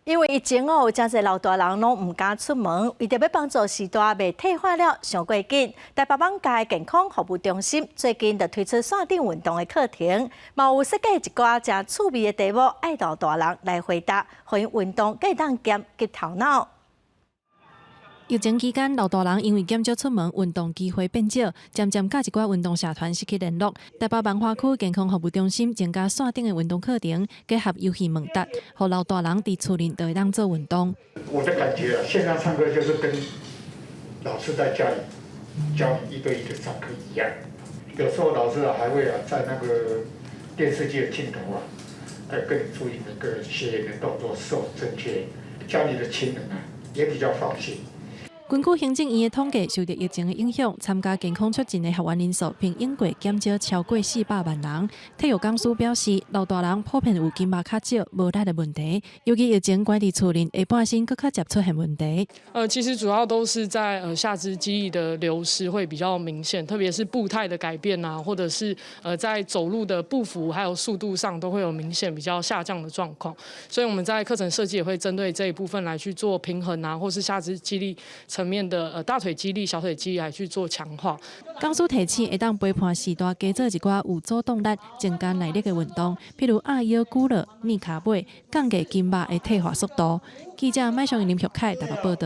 因為疫情哦，有誠濟老大人攏毋敢出門，為著欲幫助序大袂退化了傷過緊，台北艋舺健康服務中心最近就推出線頂運動的課程，嘛有設計一寡誠趣味的題目，愛老大人來回答，予𪜶運動閣會當兼及頭腦。疫情期間，老大人因為減少出門，運動機會變少，漸漸佮一寡運動社團失去聯絡。台北萬華區健康服務中心增加線頂的運動課程，結合遊戲問答，予老大人佇厝裡就會當做運動。我的感覺啊，線上上課就是跟老師在家裡教你一對一的上課一樣。有時候老師啊還會啊在那個電視機的鏡頭啊，來跟你注意每個學員的動作是否正確，家裡的親人啊也比較放心。根據行政院的統計，受著疫情的影響，參加健康促進的學員人數比往過減少超過400萬人。體育講師表示，老大人普遍有筋肉較少、無力的問題，尤其疫情關佇厝裡，下半身閣較捷出現問題。其實主要都是在下肢肌力的流失會比較明顯，特別是步態的改變啊，或者是在走路的步幅還有速度上都會有明顯比較下降的狀況。所以我們在課程設計也會針對這一部分來去做平衡啊，或是下肢肌力層面的大腿肌力、小腿肌力來去做強化。講師提醒會當陪伴序大加做一寡有阻擋力、增加耐力的運動，譬如壓腰舉落、捏跤尾，降低筋肉的退化速度。記者麥尚林玉凱台北報導。